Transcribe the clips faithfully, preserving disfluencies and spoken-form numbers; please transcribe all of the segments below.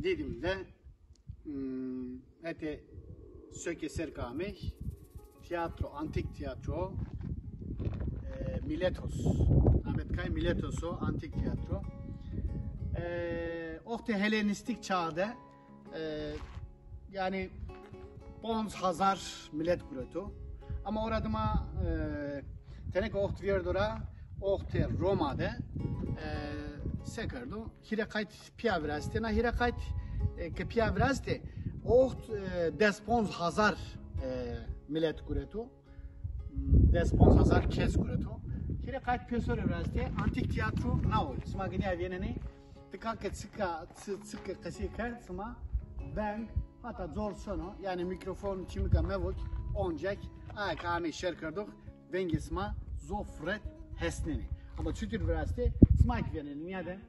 Didim'de, hmm, hetê Söke ser ke amey, tiyatro, antik tiyatro, e, Miletos. Amed kay Miletos o, antik tiyatro. E, oxtê Helenîstik çağı de, e, yanî ponc hazar milet gureto. Ama ora dima, e, teneke oxt vîyerdo ra, oxtê Roma de, e, se kerdo? Hîrê qayt pîya virastê. Na hîrê qayt, e, ke pîya virastê, oxt, e, des ponc hazar, e, milet gureto. Hmm, des ponc hazar kes gureto. Hîrê qayt pêserê virastê, antik tiyatro na o. Sima ginîya vênenê, tika ke çika, çi-, çike qesey kerd, sima veng hata cor sono. Yanî mîkrofon çimika mevok, oncek, aya ke amey şer kerdox, vengê sima zof ret hesnenê. Ama çutir virastê, sima ki vênenê, nîya de,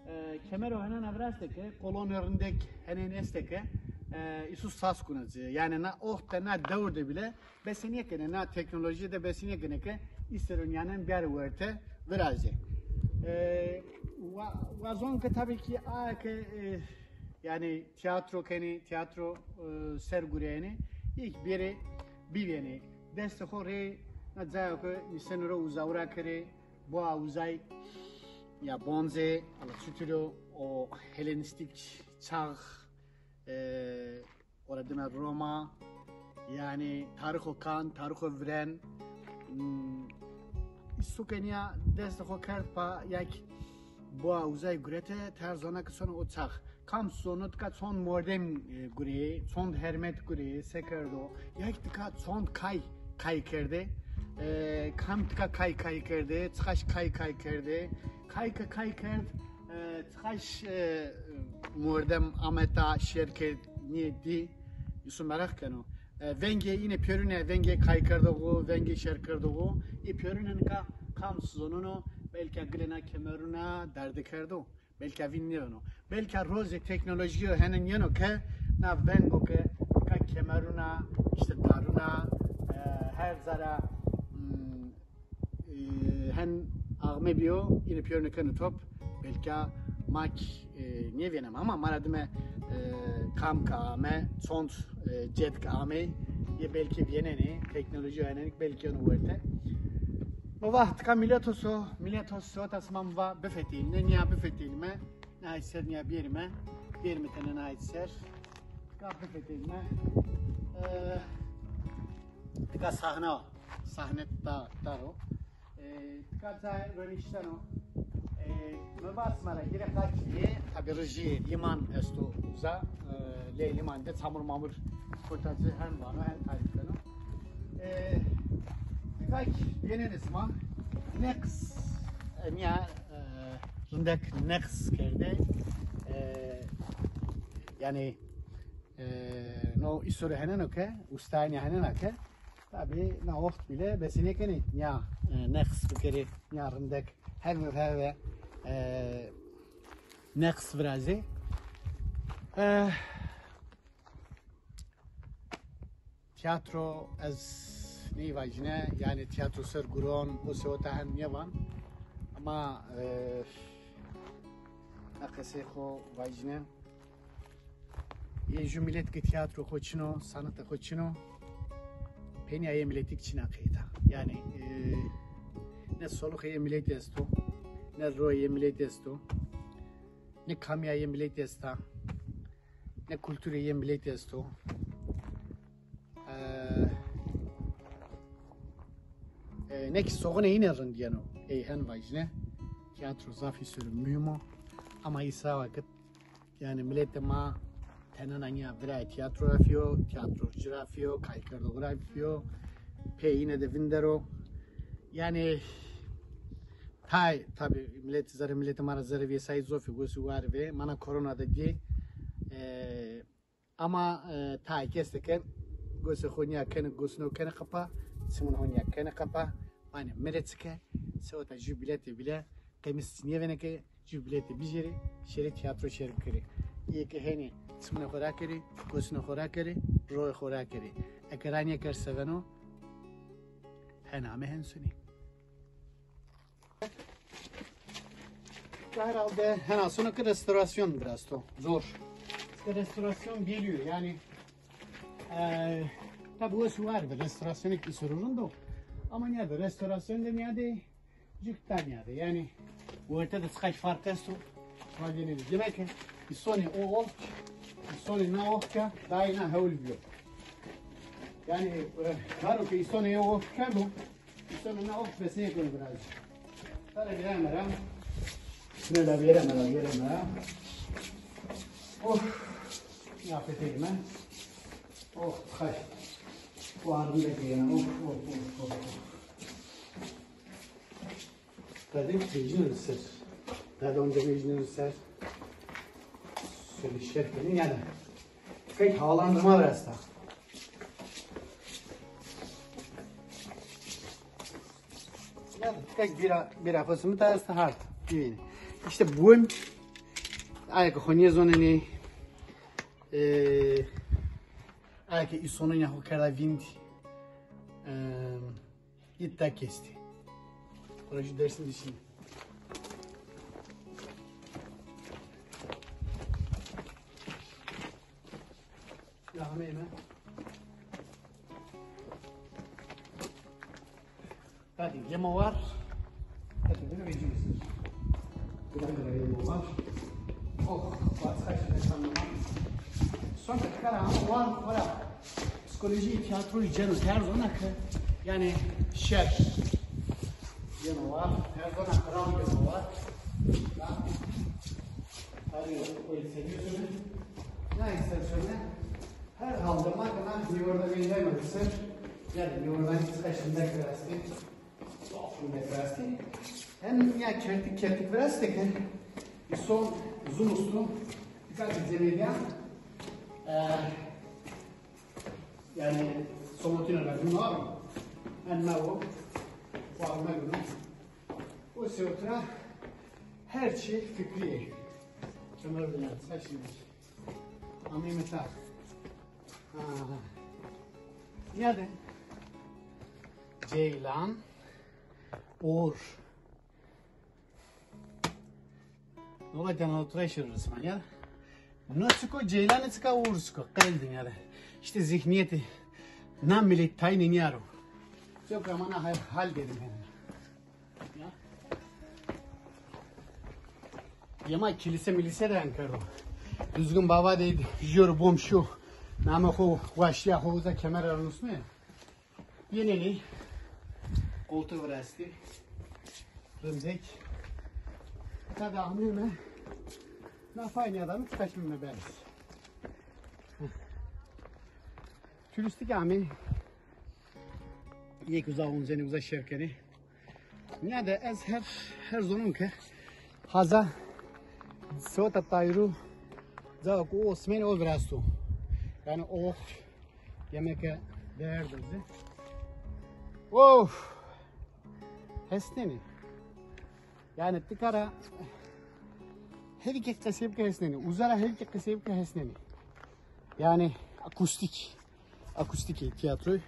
e, kemero henena virastê ke, kolonê rindek henen estê ke, e, îsu sas kunê ci. Yanî na oxt de, na dewr de bile bese nêkenê, na teknolojî de bese nêkenê ke îsero nîyanen bîyarê werte virazê. E, wa-, wazon ke tabî ki aya ke, e, yanî tiyatro kenê, tiyatro, e, ser gureyenê, îlk bêrê bivênê. Destê xo rê na cayo ke nîseno ro uza ura kerê, boa uzay ya bonzê, ala çutir o, o Helenîstik çağ, e, ora dime Roma, yanî tarîxo kan, tarîxo viren, hmm, îsu ke nîya destê xo kerd pa, ya ki boa uzay gurete, ter zona ke sono o çax. Kam zono tika çond mordem, e, gurê, çond hermet gurê, se kerdo, ya ki tika çond kay kay kerdê, e, kam tika kay kay kerdê, çiqaş kay kay kerdê, kay ke kay kerd, e, çiqaş, e, mordem ameta şer kerd, nîyê dî, îsu meraq keno. E, vengê îne pêrune, vengê kaykerdoxu, vengê şerkerdoxu, ê pêrune nika kam zonono, belka gilê na kemeruna derde kerdo, belka vîn nêbeno. Belka rozê teknolojîyo henen yeno ke na vengo ke nika kemeruna, îşte daruna, e, her zara, hmm, e, hen axme bîyo, îne pêrune keno top, belka ma ki, e, nêvêneme ama ma ra dime, e, kam ke ame, çond, e, ced ke amey, yê belkî vênenê, teknolojî vênenê, belkî yeno werte. Ma va tika Miletos o, Miletos o, ta sima mi va bifetelîme, nîya bifetelîme, nahî ser nîya bêrîme, bêrîme tene nahî ser, tika bifetelîme. E, tika sahne o. Sahne da, dar o. E, tika cayê ronişten o. E, mi va sima ra, girê qayt yê, tabî rijî lîman esto uza. E, lê lîman de çamur mamur kota ci, hen vano, hen tarîf keno. E, tika ki vênenê sima, neqs, e, nîya, e, rindek neqs kerdê. E, yanî, e, no îsore heneno ke, ustayê nîya henena ke, tabî na oxt bîle bese nêkenê nîya, e, neqs bikerê, nîya rindek heve heve, e, neqs virazê. E, tiyatro ez ney vajîne, yanî tiyatro ser guron, o seweta hen nêvan. Ama, e, na qesey xo vajîne. Ê ju milet ke tiyatro xo çin o, sanete xo çin o, peynîya yê miletî ki çin a qeyda. Yanî, e, ne soluxê yê miletî esto, ne royê yê miletî esto, ne kamîya yê miletî esta, ne kulturê yê miletî esto. E, e, ne ki soxunê îne rind yeno, ey hen vajîne. Tiyatro zafî ser o muhîm o. Ama îsa wekit, yanî, miletê ma tenena nîya virayê tiyatro ra fîyo, tiyatrocî ra fîyo, kaykerdoxî ra fîyo, pê îne de vindero. Yanî, tay, tabî, miletî zerrê, miletê ma ra zerrê vêsayî zofî, gosî warî vê, ma na korona de dî, e, ama, e, tay kes de ke gosê xo nîya kenê, gosino kenê qapa, çimun xo nîya kenê qapa, vanê mi rê çike, seweta ju biletê bîle, qemîs nêvêne ke ju biletê bijêrê, şêrê tiyatro şêr bikerê. Ê ke henê çimunê xo rakerê, gosino xo rakerê, royê xo rakerê. Eke ranêkerd seveno, hen ame hen sonê. Herhalde hena sono ki restorasyon biraz to zor. İşte restorasyon geliyor yani. E, tabi o sular da restorasyon ki sorun da. Ama ne de restorasyon da ne de Cik tanya de. Yani ortada çıkış fark esto. Vacene demek ki isoni o ok, isoni na ok ya, daima heul biyo. Yani e, karo ki isoni o ok kerdo, isoni na ok besne koy biraz. Tare bir amera. Şuna da bir amera, bir amera. Oh. Ya feteyim ben. Oh, hay. Bu ağrım da gelen. Oh, oh, oh, oh, oh. Qedê vejîno ser. Qedê onca vejîno ser. Sori şer kenî yani. Pek havalandırma da esta. Yani pek bira, bira fısımı da esta hard. Bivînî. İşte bun. Ayak xo nêzonenî. E, ayak îsonun ya xo kerda vînd. E, Gitti kesti. Burası dersin dışında. Ya hemen hemen. Hadi yeme var. Hadi bunu vereceğiz. Biraz da yeme var. Oh, başka şey sanmam. Sonra tekrar ama var, var. Psîkolojî tîyatroyî ceno her zona ke yanî şer ceno wa, her zona qral ceno wa. Hadi öyle seviyorsun. Ne istersen. Her halde makina bir orada benzemediyse, yani bir oradan çıkışında kirasti. Hem ya kertik kertik verasteke, son zumustu, dikkat edemediğim, e, yani somotino la gunar, en mavo, kuarme gunar. O seotra her şey fikri. Kemer bina, saçını. Anlayayım mesela. Ha. Nerede? Ceylan. Uğur. Dolaytan oturayışır resmen ya. No çiko Ceylan'ı çika Uğur çiko. Qel dinyada. İşte zihniyeti. Na millet tayini niyaro. Çok ramana hal, hal dedim yani. Ya. Yema kilise milise de enkerdo. Düzgün baba deydi. Jor bom şu. Name xo, waştiya xo uza kemer arnusme. Yeneni koltuk virastî. Rimzek. Tabi amîme. Na fayni adamı kaçmime ben. Turistik amî. Yek uza onzeni uza şerkeni. Ya da ez her her zonun ke haza sewta tayru za ku osmen o virasto. Yani o Yemeke değer dozi. Of! Hesneni. Yani tikara hevike qesebke hesneni. Uzara hevike qesebke hesneni. Yani akustik. Akustik tiyatroyu.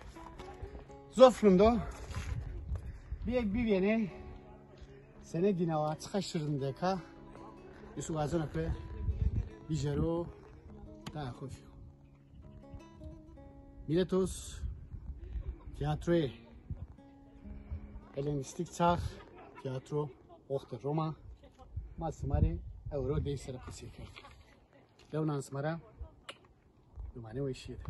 Zoflundo. Bir bir yeni sene dinava çıkaşırın deka. Yusuf Azan Akre. Bijero. Daha hoş. Miletos, tiyatroyê Helenîstîk çax, tiyatro, oxtê Roma, ma sima rê ewro dey ser qisey kerd. Lewnan sima ra, dumanê weşîye de.